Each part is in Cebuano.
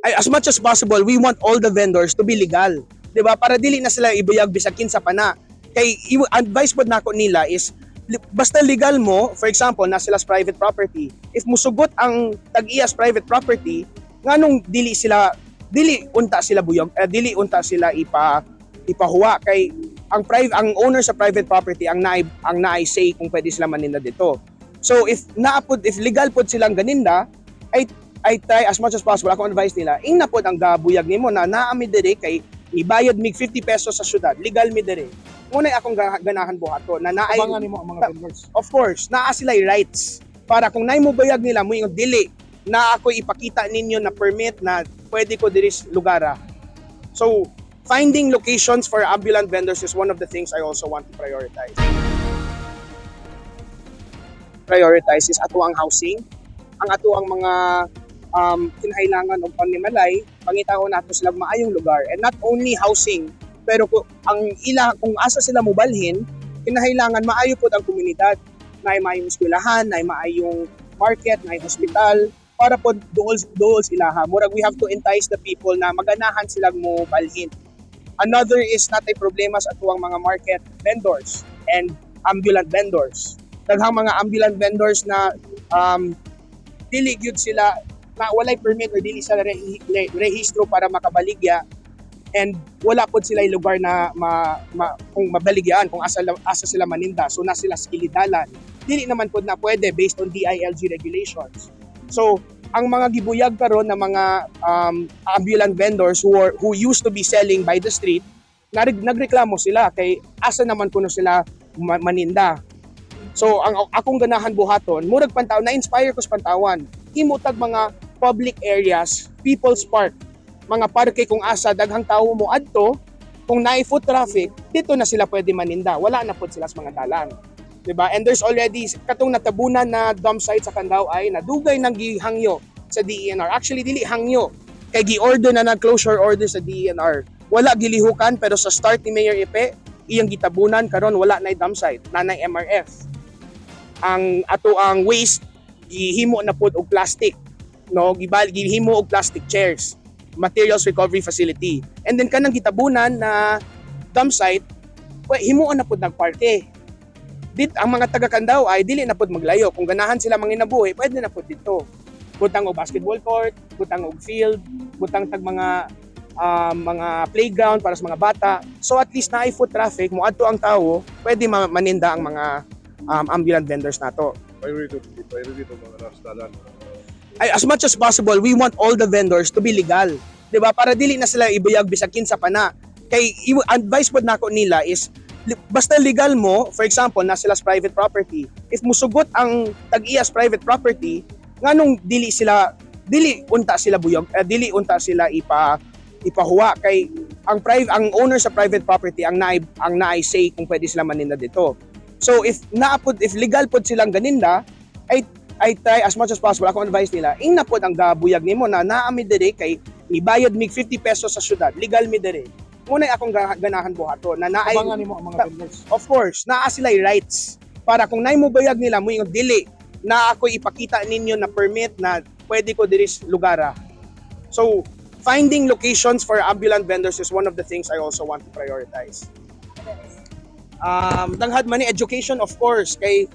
Ay, as much as possible, we want all the vendors to be legal. 'Di ba? Para dili na sila ibuyag bisag kinsa pa na. Kay advice pod nako nila is basta legal mo, for example, na sila sa private property. If musugot ang tag-iya sa private property, nganong dili sila dili unta sila buyog, eh, dili unta sila ipahuwa kay ang owner sa private property ang naay say kung pwede sila maninda dito. So if naa pod, if legal pod silang ganinda, I try as much as possible, akong advice nila, ingna pod ang gabuyag nimo na naa mi diri kay ibayad mig 50 pesos sa syudad, legal mi diri. Mao akong ganahan buhaton na naay Abangan nimo ang mga vendors. Of course, naa sila rights para kung naay mo bayag nila mo ingon, "Dili na ako ipakita ninyo na permit na pwede ko diri sa lugar, ah." So, finding locations for ambulant vendors is one of the things I also want to prioritize. Prioritize is ato ang housing, ang ato ang mga kinahailangan og panimalay, pangitaon nato sila maayong lugar. And not only housing, pero ang ila kung asa sila mobalhin, kinahailangan maayo pod ang komunidad. Naay maayong eskwelahan, naay maayong market, naay hospital, para pod duol duol sila ha. Murag we have to entice the people na maganahan silang mo balhin. Another is naa tay problema sa atuang mga market vendors and ambulant vendors. Daghang mga ambulant vendors na dili gyud sila na walay permit or dili sila rehistro para makabaligya and wala pod sila lugar na kung mabaligyan kung asa sila maninda. So na sila sa gilid dalan. Dili naman pod na pwede based on DILG regulations. So ang mga gibuyag karon na mga ambulant vendors who used to be selling by the street, nagreklamo sila kay asa naman kuno sila maninda. So ang akong ganahan buhaton, murag Pantawan, na-inspire ko sa Pantawan, himo tag mga public areas, people's park, mga parke kung asa daghang tawo mo adto. Kung naay foot traffic dito na sila pwede maninda, wala na pod sila sa mga dalan, diba? And there's already katong natabunan na dump site sa Kandao ay nadugay nang gihangyo sa DENR. Actually, dili hangyo kay gi-order na, nag closure order sa DENR, wala gilihukan. Pero sa start ni Mayor Ipe, iyang gitabunan. Karon wala na dump site, nanay MRF. Ang ato ang waste gihimo na pod og plastic, no? Gibal gihimo og plastic chairs, materials recovery facility. And then kanang gitabunan na dump site, we, himuon na pod nagparke dit. Ang mga taga Kandao ay dili na pod maglayo. Kung ganahan sila manginabuhi, pwede na pod dito. Butang og basketball court, butang og field, butang tag mga playground para sa mga bata. So at least naay foot traffic, moadto ang tawo, pwede maninda ang mga ambulant vendors nato. Priority to mga nasa dalan. Ay, as much as possible, we want all the vendors to be legal. 'Di ba? Para dili na sila ibuyag bisag kinsa pa na. Kay advice pod nako nila is basta legal mo, for example, na sila sa private property. If musugot ang tag-iya sa private property, nganong dili sila dili unta sila buyog, eh, dili unta sila ipahuwa kay ang owner sa private property ang naay say kung pwede sila maninda dito. So if naa pod, if legal pod silang ganinda, I try as much as possible, akong advice nila, ingna pod ang gabuyag nimo na naa mi diri kay ibayad mig 50 pesos sa syudad, legal mi diri. Mao akong ganahan buhaton na naay Abangan nimo ang mga vendors. Of course, naa sila rights para kung naay mo bayag nila mo ingon, "Dili na ako ipakita ninyo na permit na pwede ko diri sa lugar, ah." So finding locations for ambulant vendors is one of the things I also want to prioritize. Danghad man ni education, of course, kay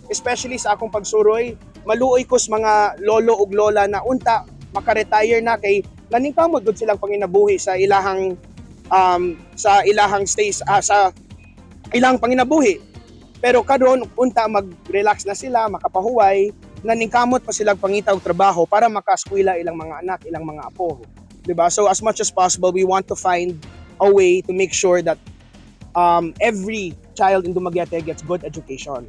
especially sa akong pagsuroy, maluoy ko sa mga lolo ug lola na unta maka-retire na kay naningkamot gud silang panginabuhi sa ilahang stays, sa ilang panginabuhi. Pero karon unta mag-relax na sila, makapahuway, naningkamot pa sila pangita og trabaho para makaskwela ilang mga anak, ilang mga apo, 'di ba? So as much as possible, we want to find a way to make sure that every child in Dumaguete gets good education.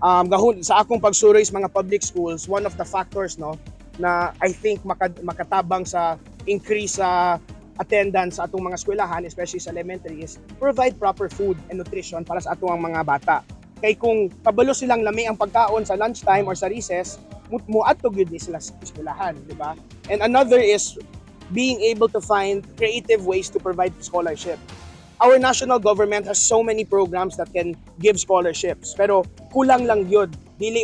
Gahon sa akong pagsuroy sa mga public schools, one of the factors, no, na I think makatabang sa increase sa attendance sa atong mga eskwelahan, especially sa elementary, is provide proper food and nutrition para sa atong mga bata. Kay kung kabalo silang lami ang pagkaon sa lunchtime or sa recess, muadto gyud ni sila sa eskwelahan, di ba? And another is being able to find creative ways to provide scholarship. Our national government has so many programs that can give scholarships, pero kulang lang yun. Dili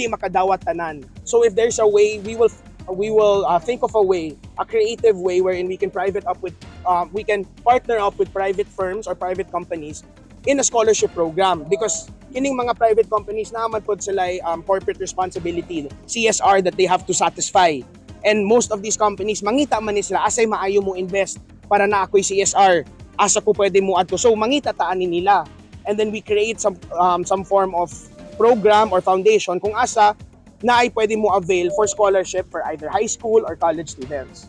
makadawat tanan. So if there's a way, we will We will think of a way, a creative way wherein we can partner up with private firms or private companies in a scholarship program, because kining mga private companies, naa man pod sila corporate responsibility, CSR, that they have to satisfy. And most of these companies, mangita man ni sila asay maayo mo invest para naa ko'y CSR, asa ko pwede mo adto. So mangita ta ani nila, and then we create some form of program or foundation kung asa na ay pwede mo avail for scholarship for either high school or college students.